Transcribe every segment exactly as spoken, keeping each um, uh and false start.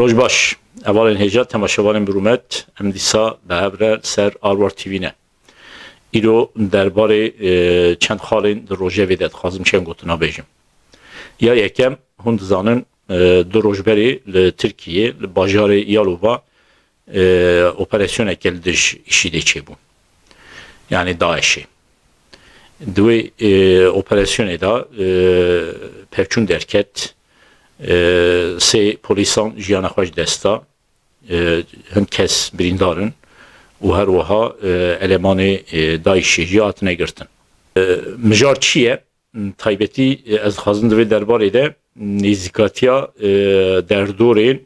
Roj baş, hevalên hêja, temaşevanên bi rûmet, em dîsa bi hev re li ser Arwar T V ne. Îro derbarê, e, çend xalên di rojevê de dixwazim çend gotina bêjim. Ya yekem, hûn dizanin, e, du roj berê li Tirkiyê, li bajarê Yalova, e, operasyoneke li dij IŞÎDê çêbû. Yanî DAIŞê. Di wê, e, operasyonê de, e, pevçûn derket, e, sê polîsan jiyana xwe ji dest da, e, hin kes birîndar in û her wiha, e, elemanê, e, DAIŞê jî hatine girtin. E, mijar çi ye? Taybetî, e, ez dixwazim di vê derbarê de nêzîkatiya, e, derdorên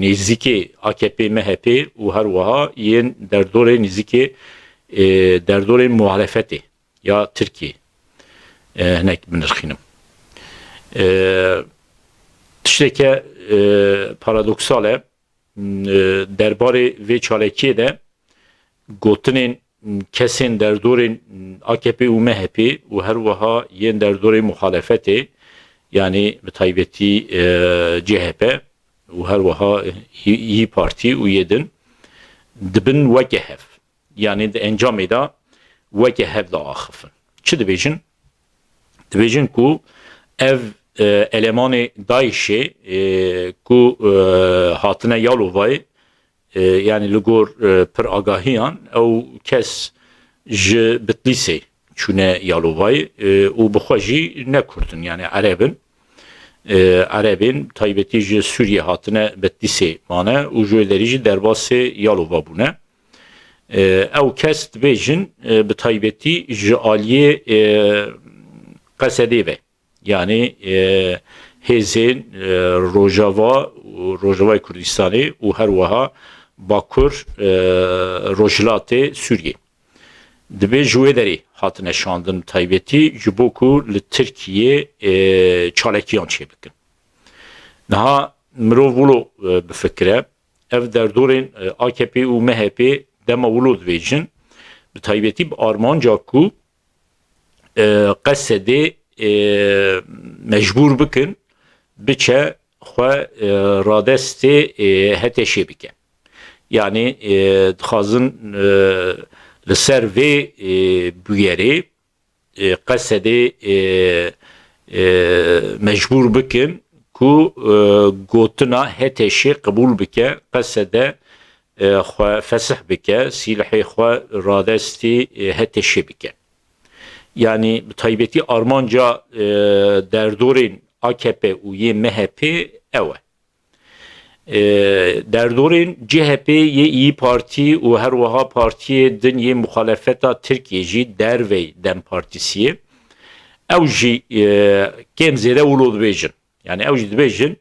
nêzîkê A K P M H P û her wiha yên derdorê nêzîkê, e, derdorên muhalefetê ya Tirkiyê, e, hinek binirxînim. E, tişteke, e, paradoksal e. E, derbarê vê çalakiyê de gotinên kesên derdorên A K P û M H P û her wiha yên derdorê muhalefetê, yanî bi taybetî, e, C H P û her wiha Î-, ÎYÎ Partî û yê din dibin weke hev. Yanî di encamê de weke hev diaxifin. Çi dibêjin? Dibêjin ku ev, e, elemanê DAIŞê, e, ku, e, hatine Yalovayê, e, yanî li gor, e, pir agahiyan, ew kes ji Bitlîsê çûne Yalovayê, e, û bi xwe jî ne Kurd in, yanî Ereb in. E, Erebên taybetî ji Sûriyê hatine Bitlîsê mane û ji wê derî jî derbasê Yalova bûne. E, ew kes dibêjin, e, bi taybetî ji aliyê, e, Qesedê ve, yanî, e, hêzên, e, Rojava û Rojavayê Kurdistanê û her wiha Bakur, e, Rojhilatê Sûriyê. Dibê ji wê derê hatine şandin taybetî, ji bo ku li Tirkiyê, e, çalekiyan çêbikin. Niha mirov wilo, e, bifikire, ev derdorên, e, A K P û M H P dema wilo dibêjin, bi taybetî bi armanca ku, e, Qesedê, e, mecbûr bikin biçe xwe, e, radestê, e, H T Şê bike. Yanî, e, dixwazin, e, li ser vê, e, bûyerê, e, Qesedê, e, e, mecbûr bikin ku, e, gotina H T Şê qebûl bike, Qesede, e, xwe fesih bike, sîlehê xwe radestî, e, H T Şê bike. Yanî bi taybetî armanca, e, derdorên A K P û yê M H P ew e. E, derdorên C H P yê Îyî Partî û her wiha partiyê din yê muxalefeta Tirkiyê jî dervey DEM Partîsiyê. Ew jî, e, kêm zêde wilo dibêjin. Yanî ew jî dibêjin,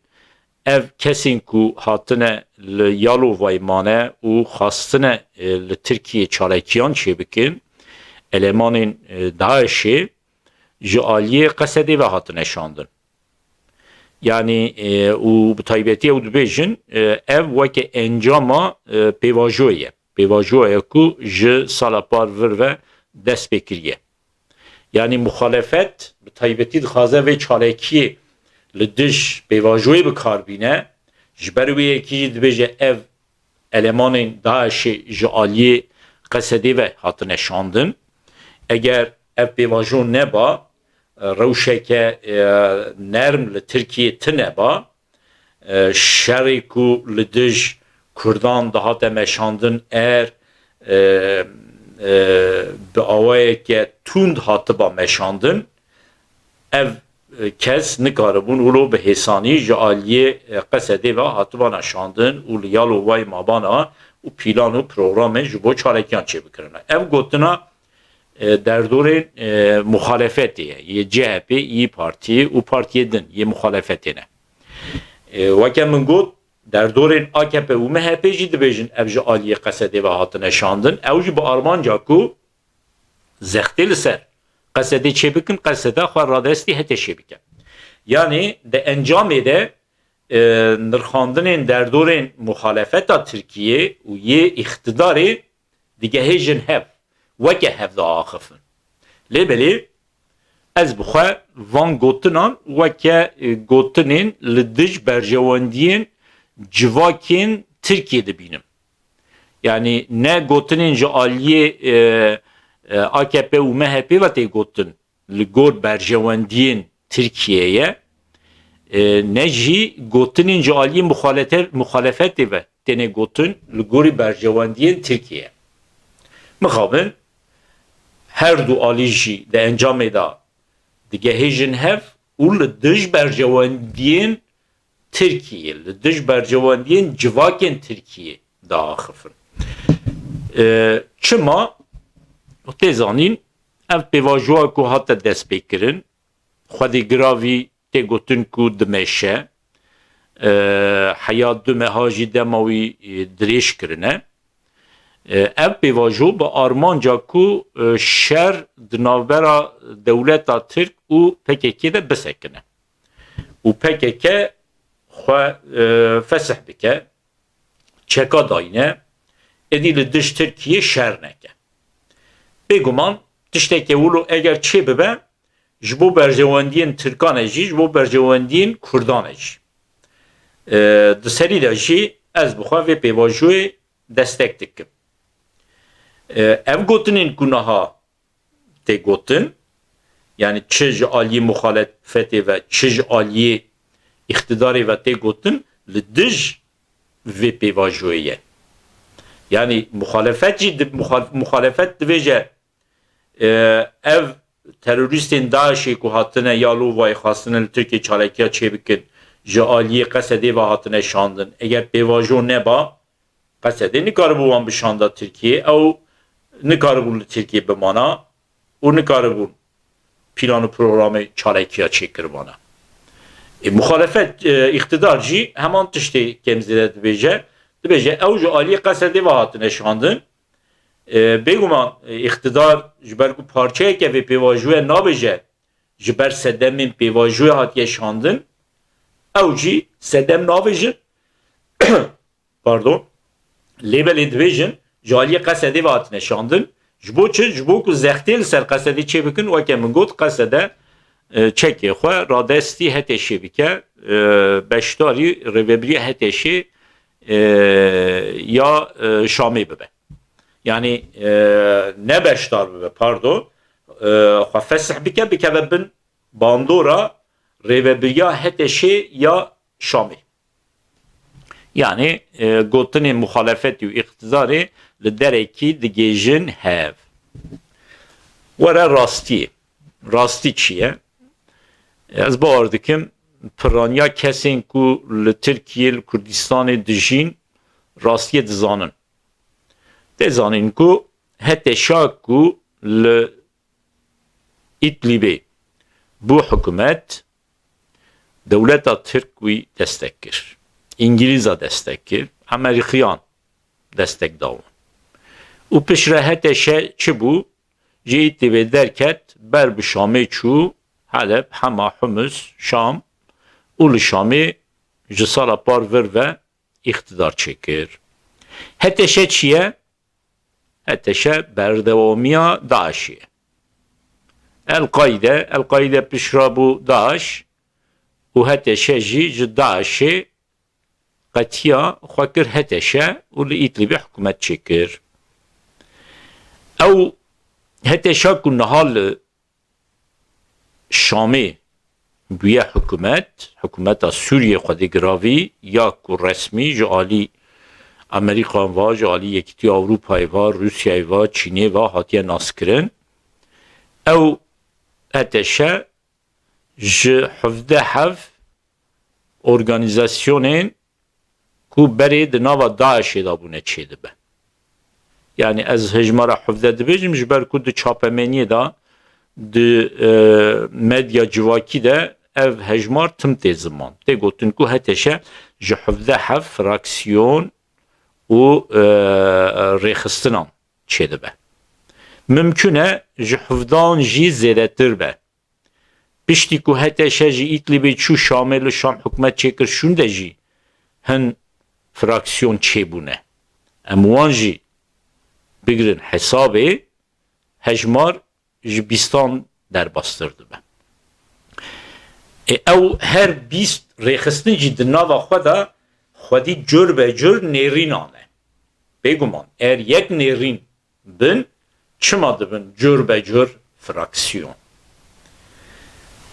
ev kesên ku hatine li Yalovayê mane û xwastine, e, li Tirkiyê çalekiyan çêbikin, elemanên, e, DAIŞê ji aliyê Qesedê ve hatine şandin. Yanî, e, û bi taybetî ew dibêjin, e, ev weke encama, e, pêvajoyê ye. Pêvajoya ku ji sala par vir ve dest pê kiriye. Yanî muxalefet bi taybetî dixwaze vê çalakiyê li dij pêvajoyê bi kar bîne. Ji ber wê yekê jî dibêje ev elemanên DAIŞê ji aliyê Qesedê ve hatine şandin. Eger ev pêvajo neba, rewşeke, e, nerm li Tirkiyê tune ba, e, şerê ku li dij Kurdan dihate meşandin, er, e, e, bi awayeke tund hatiba meşandin, ev, e, kes nikaribûn wilo bi hêsanî ji aliyê, e, Qesedê ve hatibana şandin û li Yalovayê mabana û pîlan û programên ji bo çalekiyan çêbikirine. Ev gotina, e, derdorên, e, muxalefetê ye, yê C H P, Îyî Partî û partiyê din yê muxalefetê ne. E, weke min got, derdorên A K P û M H P jî dibêjin ev ji aliyê Qesedê ve hatine şandin. Ew jî bi armanca ku zextê li ser Qesedê çêbikin, Qeseda xwe radestî H T Şê bike. Yanî di encamê de, e, nirxandinên derdorên muxalefeta Tirkiyê û yê îqtidarê digehêjin hev, weke hev diaxifin. Lê belê ez bi xwe van gotinan weke, e, gotinên li dij berjewendiyên civakên Tirkiyê dibînim. Yanî ne gotinên ji aliyê, e, e, A K P û M H P ve tê gotin li gor berjewendiyên Tirkiyeyê, e, ne jî gotinên ji aliyê muxalete-, muxalefetê ve têne gotin li gorî berjewendiyên Tirkiyeyê. Mixabin her du alî jî di encamê de digehêjin hev û li dij berjewendiyên Tirkiyê, li dij berjewendiyên civakên Tirkiyê diaxifin. E, çima? Tê zanîn, ev pêvajoya ku hate destpêkirin, xwedî giravî tê gotin ku dimeşe, e, heya du meha jî dema wî, e, dirêj kirine. E, ev pêvajo bi armanca ku, e, şer di navbera dewleta Tirk û P K K de bisekine. Û P K K xwe, e, fesih bike, çeka dayne, êdî li dij Tirkiyê şer neke. Bêguman tiştekê wilo eger çê bibe, ji bo berjewendiyên Tirkan e jî, ji bo berjewendiyên Kurdan e jî. E, di serî de jî ez bi xwe vê pêvajoyê destek dikim. E, ev gotinên ku niha tê gotin, yanî çi ji aliyê muxalefetê ve, çi ji aliyê îqtidarê ve tê gotin, li dij vê pêvajoyê ye. Yanî muxalefet jî di-, muxal-, muxalefet dibêje, e, ev terorîstên DAIŞê ku hatine ya lovayê xwastine li Tirkiyê çalekiya çêbikin, ji aliyê Qesedê ve hatine şandin. Eger pêvajo neba, Qesedê nikaribû wan bişanda Tirkiyê. Ew nikaribûn li Tirkiyê bimana û nikaribûn plan û programê çalekiya çêkiribana. E, muxalefet, e, îqtidar jî heman tiştê kêm zêde dibêje. Dibêje, ew ji aliyê Qesedê ve hatine şandin. E, bêguman, e, îqtidar ji ber ku parçeyeke vê pêvajoyê nabêje, ji ber sedemên pêvajoyê hatiye şandin, ew jî sedem nabêjin, pardon, lê belê dibêjin, ji aliyê Qesedê ve hatine şandin. Ji bo çi? Ji bo ku zextê li ser Qesedê çêbikin, weke min got, Qesede, e, çekê xwe radestî HTŞê bike, e, beşdarî rêvebiriya HTŞê, e, ya, e, Şamê bibe. Yanî, e, ne beşdar bibe, pardon, e, xwe fesih bike, bikeve bin bandora rêvebiriya HTŞê ya Şamê. Yanî, e, gotinên muxalefetê û îqtidarê li derekî digêjin hev. Were rastiyê. Rastî çi ye? Ez bawer dikim, piraniya kesên ku li Tirkiyê, li Kurdistanê dijîn, rastiyê dizanin. Tê zanîn ku HTŞa ku li Îdlîbê bû hikûmet, dewleta Tirk wî destek kir. Îngilîza destek kir. Amerîkiyan destek da wan. Û piştre HTŞ çi bû? Ji Îdlîbê derket, ber bi Şamê çû, Heleb, Hema, Humus, Şam û li Şamê ji sala par vir ve îqtidar çêkir. HTŞ çi ye? HTŞ berdewamiya DAIŞê ye. El-Qaîde, El-Qaîde piştre bû DAIŞ û HTŞ jî ji DAIŞê qetiya xwe kir HTŞ û li Îdlîbê hikûmet çêkir. Ew HTŞa ku niha li Şamê bûye hikûmet, hikûmeta Sûriyê xwedî giravî, ya ku resmî ji alî Amerîkan ve, ji alî Yekîtiya Ewropayê ve, Rûsyayê ve, Çînê ve hatiye naskirin. Ew HTŞ ji hevdeh hev organîzasyonên ku berê di nava DAIŞê de bûne çêdibe. Yanî ez hejmara hevdeh dibêjim, ji ber ku di çapemeniyê de, di, e, medya civakî de ev hejmar tim tê ziman. Tê gotin ku HTŞ ji hevdeh hev fraksiyon û, e, rêxistinan çêdibe. Mimkun e ji hevdan jî zêdetir be. Piştî ku HTŞ ji Îdlîbê çû Şamê, li Şam hikûmet çêkir, şûnde jî hin fraksiyon çêbûne. Em wan jî bigirin hesabê, hejmar ji bîstan derbastir dibe. Ê, ew her bîst rêxistin jî di nava xwe de xwedî cur be cur nêrînan e. Bêguman, eger yek nêrîn bin, çima dibin cur be cur fraksiyon?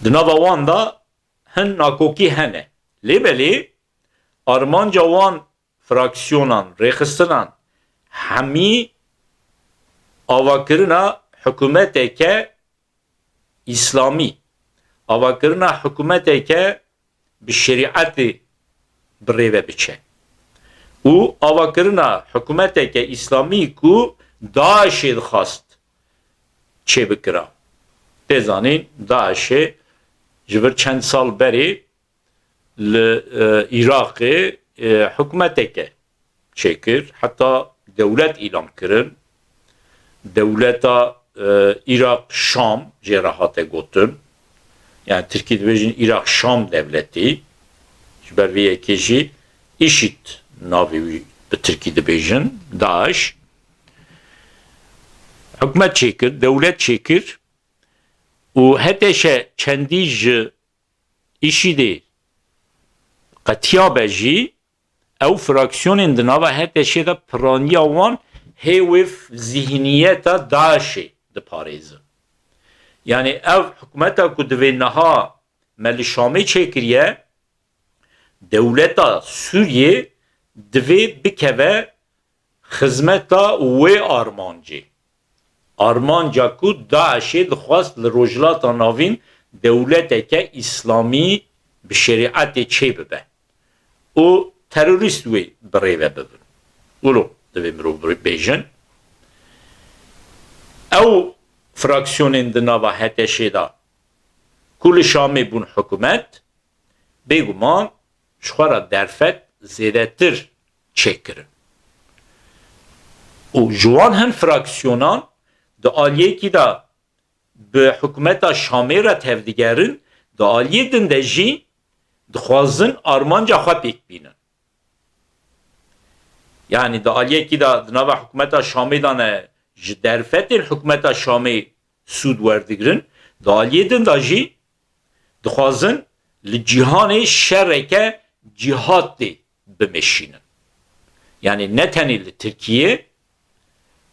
Di nava wan de hin nakokî hene. Lê belê armanca wan fraksiyonan, rêxistinan hemî avakirina hikûmeteke îslamî, avakirina hikûmeteke bi şerîetê bi rê ve biçe û avakirina hikûmeteke îslamî ku DAIŞê dixwast çêbikira. Tê zanîn, DAIŞê ji vir çend sal berê li, e, Iraqê, e, hikûmeteke çêkir, heta dewlet îlan kirin. Dewleta, e, Iraq Şam jê re hate gotin. Yani Tirkî dibêjin Iraq Şam dewletî. Ji ber vê yekê jî IŞİD navê wî bi Tirkî dibêjin, DAIŞ. Hikûmet çêkir, dewlet çêkir û HTŞ çendî ji IŞÎDê qetiyabe jî, ew fraksiyonên di nava HTŞê de piraniya wan hê wê f-, zîhniyeta DAIŞê diparêzin. Yani ev hikûmeta ku divê niha me li Şamê çêkiriye, dewleta Sûriyê divê bikeve xizmeta wê armancê. Armanca ku DAIŞê dixwest li Rojhilata Navîn dewleteke îslamî bi şerîetê çêbibe û terorîst wê bi rê ve bibin. Wilo divê mirov bêjin. Ew fraksiyonên di nava HTŞê de ku li Şamê bûn hikûmet, bêguman ji xwe re derfet zêdetir çêkirin. Û ji wan hin fraksiyonan di aliyekî de bi hikûmeta Şamê re tevdigerin, di aliyê din de jî dixwazin armanca xwe pêk bînin. Yani di aliyekî de di nava hikûmeta Şamê de ne ji derfetên hikûmeta Şamê sûd werdigrin, di aliyê din de jî dixwazin li cîhanê şereke cîhadê bimeşînin. Yani ne tenê li Tirkiyê,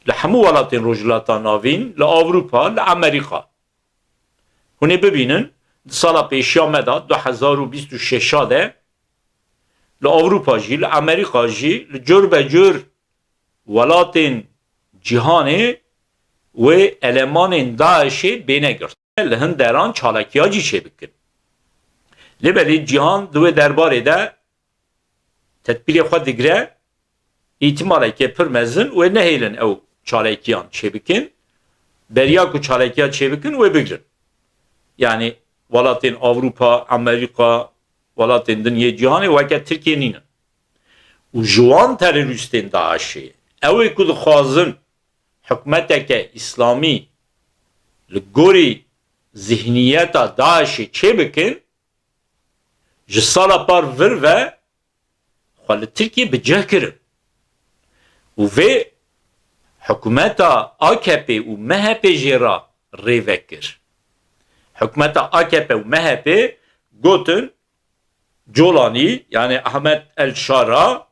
li hemû welatên Rojhilata Navîn, li Ewropa, li Amerîka. Hûn ê bibînin, di sala pêşiya me de, du hezar û bîst û şeş de, li Ewropa jî, li Amerîka jî, li cur be cur welatên cîhanê wê elemanên DAIŞê bêne girt. Li hin deran çalakiya cî çêbikin. Lê belê cîhan di wê derbarê de tedbîrê xwe digire, îhtimaleke pir mezin wê nehêlin ew çalakiyan çêbikin. Beriya ku çalakiya çêbikin, wê bigrin. Yani welatên Ewropa, Amerîka, welatên din yê cîhanê weke Tirkiye nînin. Û ji wan terorîstên DAIŞê, ew ê ku dixwazin hikûmeteke îslamî li gorî zihniyeta DAIŞê çêbikin, ji sala par vir ve xwe li Tirkiyê bi cih kirin. Û vê hikûmeta AKP û MHP jê re rê vekir. Hikûmeta AKP û MHP gotin, Colanî, yani Ahmet El Şara,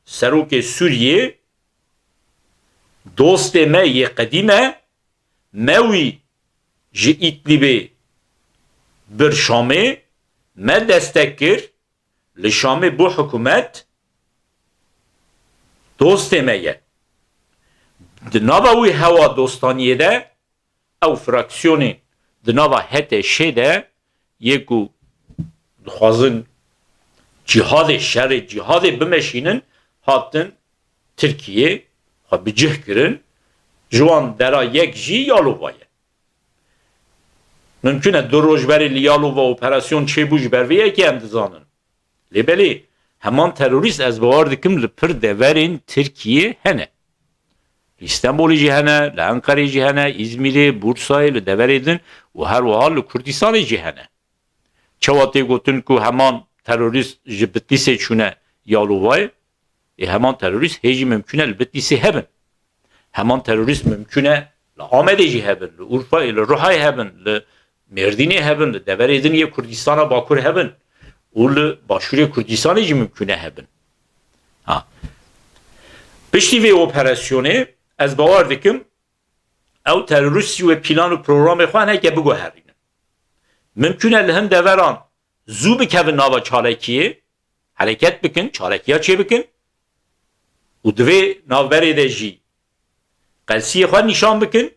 serokê Sûriyê, dostê me yê qedîm e, me wî ji Îdlîbê bir Şamê, me destek kir, li Şamê bû hikûmet, dostê me ye. Di nava wî hewa dostaniyê de ew fraksiyonên di nava HTŞê de yê ku dixwazin cîhadê, şerê cîhadê bimeşînin, hatin Tirkiyê, xwe bi cih kirin, ji wan dera yek jî Yalova ye. Mimkun e du roj berê li Yalova operasyon çêbû, ji ber vê yekê em dizanin. Lê belê heman terorîst ez bawer dikim li pir deverên Tirkiyê hene. Li Stenbolê jî hene, li Enqerê jî hene, Îzmîrê, Bursayê, li deverê din û her wiha li Kurdistanê jî hene. Çawa tê gotin ku heman terorîst ji Bitlîsê çûne Yalovayê? Ê heman terorîst hê jî mimkun e li Bitlîsê hebin. Heman terorîst mimkun e li Amedê jî hebin, li Urfayê, li Ruhayê hebin, li Mêrdînê hebin, li deverê din yê Kurdistana Bakur hebin û li Başûrê Kurdistanê jî mimkun e hebin. Ha. Piştî vê operasyonê ez bawer dikim ew terorîstî wê pîlan û programê xwe hineke biguherînin. Mimkûn e li hin deveran zû bikevin nava çalakiyê, hereket bikin, çalakiya çêbikin û di vê navberê de jî qelsiyê xwe nîşan bikin,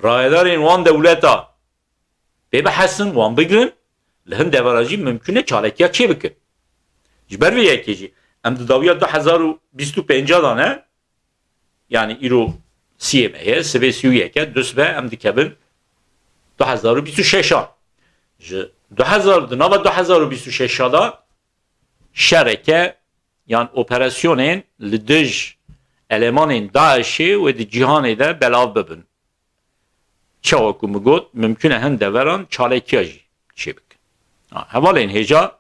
rayedarên wan dewleta pê bihesin, wan bigirin, li hin devera jî mimkûn e çalakiya çêbikin. Ji ber vê yekê jî em di dawiya du hezar û bîst û pênc de ne, yanî îro siyê me ye, sibê sî û yek e, dusbe em dikevin du hezar û bîst û şeş an. Ji du hezar, di nava du hezar û bîst û şeş de şereke yan operasyonên li dij elemanên DAIŞê wê di cîhanê de belav bibin. Çawa ku min got, mimkûn e hin deveran çalekiya jî çêbikin. Ha, hevalên hêja,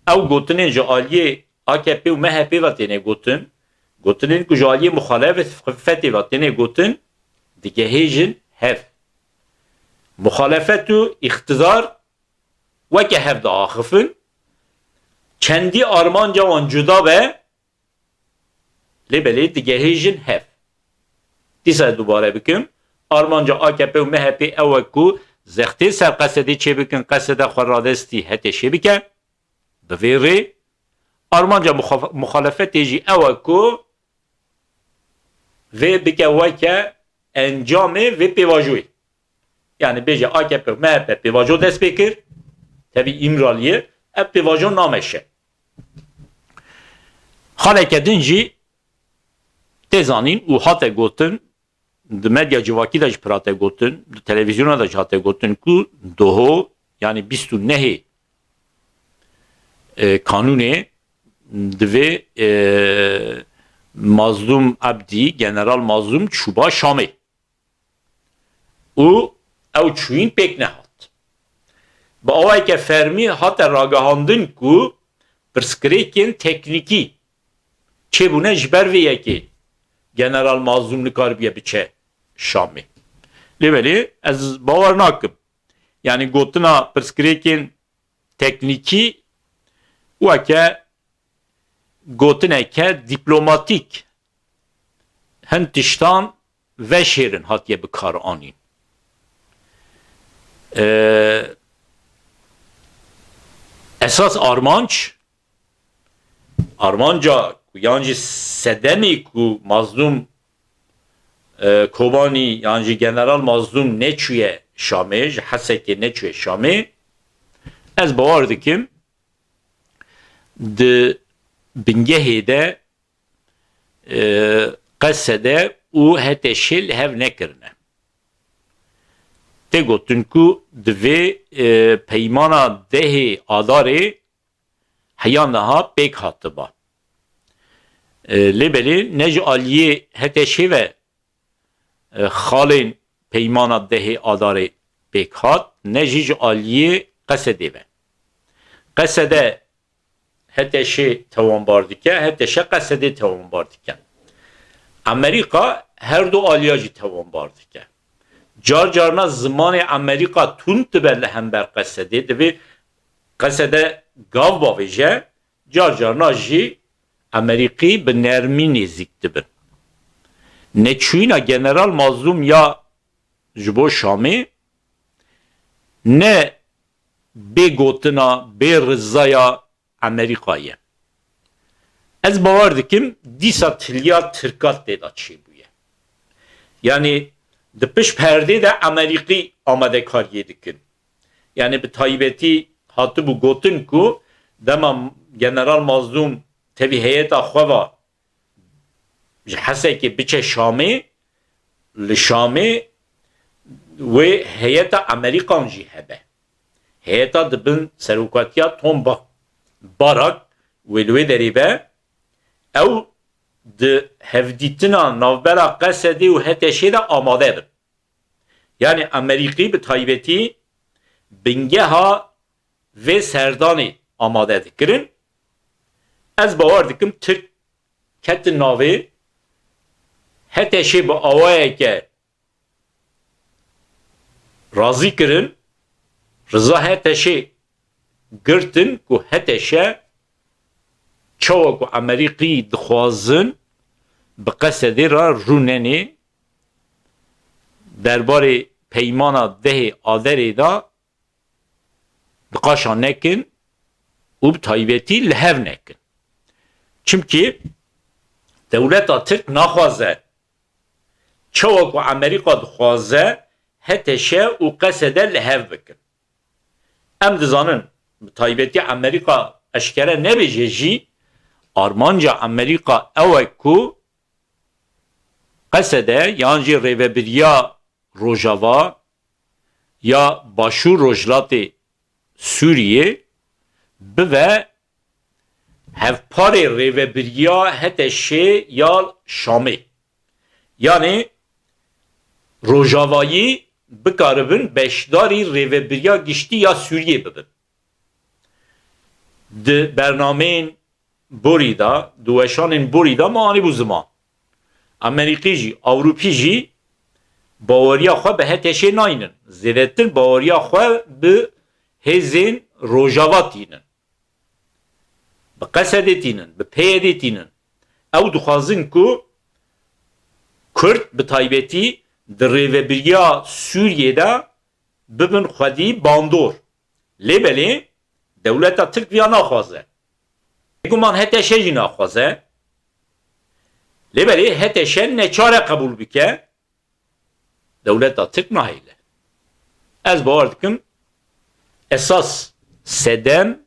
ew gotinên ji aliyê A K P û M H P ve têne gotin, gotinên ku ji aliyê muxalefetê ve têne gotin, digehêjin hev. Muxalefet û îqtidar weke hev diaxifin, çendî armanca wan cuda be, lê belê digehêjin hev. Dîsa ez dubare bikim, armanca A K P û M H P ew e ku zextê ser Qesedê çêbikin, Qesede xwe radestî HTŞê bike, bi vê rê armanca muxaf-, muxalefetê jî ew e ku vê bike weke encamê vê pêvajoyê. Yanî bêje A K P û M H P pêvajo dest pê kir, tevî Îmraliyê, ev pêvajo nameşe. Xaleke din jî tê zanîn û hate gotin, di medya civakî de jî pir hate gotin, di televîzyona de jî hate gotin ku doho, yanî bîst û nehê, e, kanûnê divê, e, Mazlûm Ebdî, General Mazlûm çûba Şamê. Û ew çûyîn pêk nehat. Bi awayeke fermî hate ragihandin ku pirsgirêkên teknîkî çêbûne, ji ber vê yekê General Mazlûm nikaribiye biçe Şamê. Lê belê ez bawer nakim. Yanî gotina pirsgirêkên teknîkî weke gotineke dîplomatîk hin tiştan veşêrin hatiye bikaranîn. Ee, esas armanc, armanca ku yan jî sedemê ku Mazlûm, e, Kobanî yan jî General Mazlûm neçûye Şamê, ji Hesekê neçûye Şamê, ez bawer dikim, di bingehê de, e, Qesede û HTŞê li hev nekirine. Tê gotin ku divê, e, peymana dehê Adarê heya niha pêk hatiba. E, lê belê ne ji aliyê HTŞê ve, e, xalên peymana dehê Adarê pêk hat, ne jî ji aliyê Qesedê ve. Qesede HTŞê tewanbar dike, HTŞ Qesedê tewanbar dike. Amerîka her du aliya jî tewanbar dike. Car carna zimanê Amerîka tund dibe li hember Qesedê, divê Qesede gav bavêje, car carna jî Amerîkî bi nermî nêzîk dibin. Neçûyîna General Mazlûm ya ji bo Şamê ne bê gotina, bê rizaya Amerîka ye. Ez bawer dikim dîsa tiliya Tirka tê de çêbûye. Yanî di pişt perdê de Amerîkî amadekariyê dikin. Yanî bi taybetî hatibû gotin ku dema General Mazlûm tevî heyeta xwe ve ji Hesekê biçe Şamê, li Şamê wê heyeta Amerîkan jî hebe. Heyeta di bin serokatiya Tom Ba-, Barak wê li wê derê be, ew di hevdîtina navbera Qesedê û HTŞê de amade bin. Yanî Amerîkî bi taybetî bingeha vê serdanê amade dikirin. Ez bawer dikim Tirk ketin navê, HTŞê bi awayeke razî kirin, riza HTŞê girtin ku HTŞ Çawa ku Amerîkî dixwazin bi Qesedê re rûnenê, derbarê peymana dehê Aderê de niqaşa nekin û bi taybetî li hev nekin. Çimkî dewleta Tirk naxwaze, çawa ku Amerîka dixwaze, H T Ş û Qesede li hev bikin. Em dizanin, bi taybetî Amerîka eşkere nebêje jî, armanca Amerîka ew e ku Qesede yan jî rêvebiriya Rojava ya Başûr Rojhilatê Sûriyê bibe hevparê rêvebiriya H T Şê ya Şamê. Yanî Rojavayî bikaribin beşdarî rêvebiriya giştî ya Sûriyê bibin. Di bernameyên borî de, di weşanên borî de me anîbû ziman. Amerîkî jî, Ewropî jî baweriya xwe bi H T Şê naynin. Zêdetir baweriya xwe bi hêzên Rojava tînin. Bi Qesedê tînin, bi P Y D'ê tînin. Ew dixwazin ku Kurd bi taybetî di rêvebiriya Sûriyê de bibin xwedî bandor. Lê belê dewleta Tirk viya naxwaze. Bêguman H T Ş jî naxwaze. Lê belê H T Ş neçare qebûl bike, dewleta Tirk nahêle. Ez bawer dikim esas sedem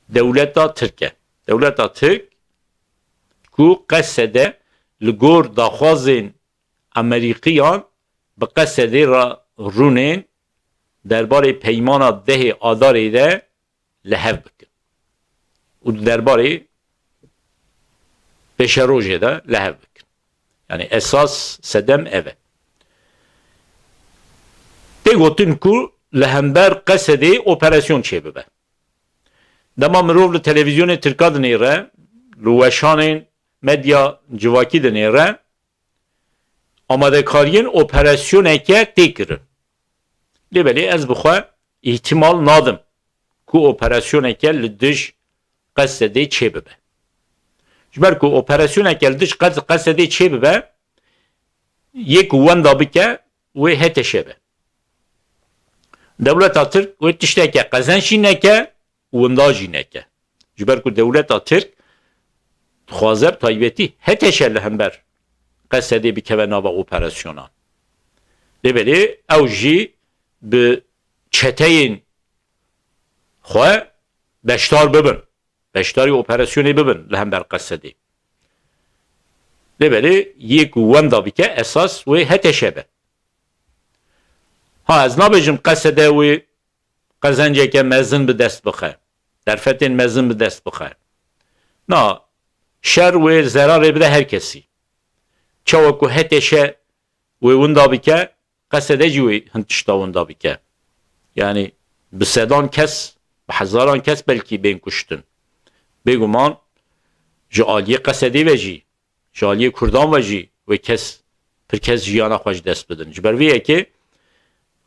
dewleta Tirk e. Dewleta Tirk ku Qesede li gor daxwazên Amerîkiyan bi Qesedê re rûnên derbarê peymana dehê Adarê de li hev bikin. Û di derbarê pêşerojê de li hev bikin. Yani esas sedem ev e. Tê gotin ku li hember Qesedê operasyon çêbibe. Dema mirov li televîzyonê Tirka dinêre, li weşanên medya civakî dinêre, amadekariyên operasyoneke tê kirin. Lê belê ez bi xwe îhtimal nadim ku operasyoneke li dij Qesedê çêbibe. Ji ber ku operasyoneke li dij Qes-, Qesedê çêbibe, yê ku wenda bike, wê H T Ş be. Dewleta Tirk wê tişteke qezenc jî neke, winda jî neke. Ji ber ku dewleta Tirk dixwaze bi taybetî H T Ş li hember Qesedê bikeve nava operasyonan. Lê belê ew jî bi çeteyên xwe beşdar bibin. Beşdarî operasyonê bibin li hember Qesedê. Lê belê yê ku wenda bike esas wê H T Ş be. Ha, ez nabêjim Qesede wê qezenceke mezin bi dest bixe. Derfetên mezin bi dest bixe. Na, şer wê zerarê bide her kesî. Çawa ku H T Ş wê winda bike, Qesede jî wê hin tişta winda bike. Yani bi sedan kes, bi hezaran kes belkî bên kuştin. Bêguman ji aliyê Qesedê ve jî, ji aliyê Kurdan ve jî wê kes, pir kes jiyana xwe ji dest bidin. Ji ber vê yekê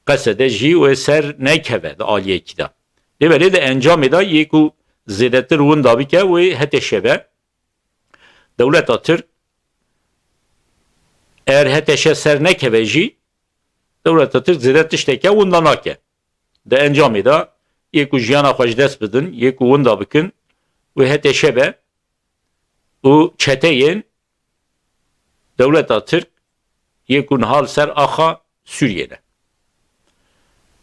Qesede jî wê ser nekeve di aliyekî de. Lê belê di encamê de yê ku zêdetir winda bike wê H T Ş be. Dewleta Tirk, eger H T Ş ser nekeve jî, dewleta Tirk zêde tişteke winda nake. Di encamê de yê ku jiyana xwe ji dest bidin, yê ku winda bikin, wê H T Ş be û çeteyên dewleta Tirk yê ku niha li ser axa Sûriyê ne.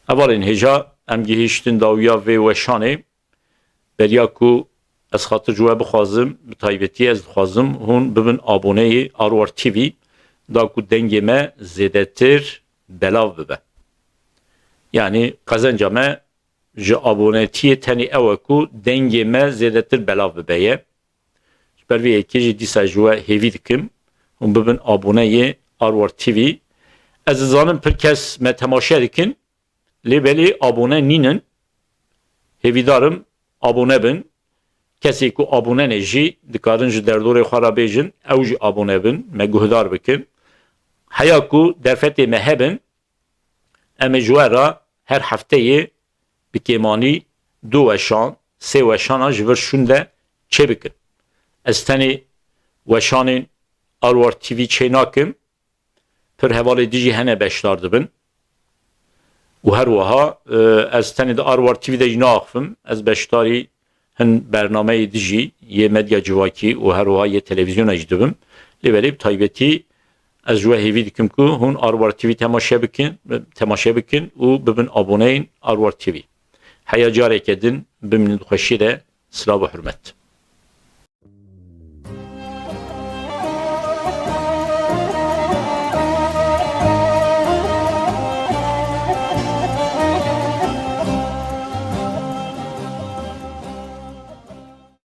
Hevalên hêja, em gihîştin dawiya vê weşanê. Beriya ku ez xatir ji we bixwazim, bi taybetî ez dixwazim hûn bibin aboneyê Arwar T V, da ku dengê me zêdetir belav bibe. Yanî qezenca me ji abonetiyê tenê ew e ku dengê me zêdetir belav bibe ye. Ji ber vê yekê jî dîsa ji we hêvî dikim hûn bibin aboneyê Arwar T V. Ez dizanim pir kes me temaşe dikin, lê belê abone nînin. Hêvîdar im abone bin. Kesê ku abone ne jî dikarin ji derdorê xwe re bêjin, ew jî abone bin, me guhdar bikin. Heya ku derfetê me hebin, em ê ji we re her hefteyê bi kêmanî du weşan, sê weşana ji vir şûnde çêbikin. Ez tenê weşanên Arwar T V çênakim, pir hevalê dijî hene beşdar dibin. Û her wiha, e, ez tenê di Arwar T V de jî naaxivim. Ez beşdarî hin bernameyê dijî yê medya civakî û her wiha yê televîzyona jî dibim. Lê belê bi taybetî ez ji we hêvî dikim ku hûn Arwar T V temaşe bikin, temaşe bikin û bibin aboneyên Arwar T V. Heya careke din bimînin di xweşiyê de. Silav û hurmet.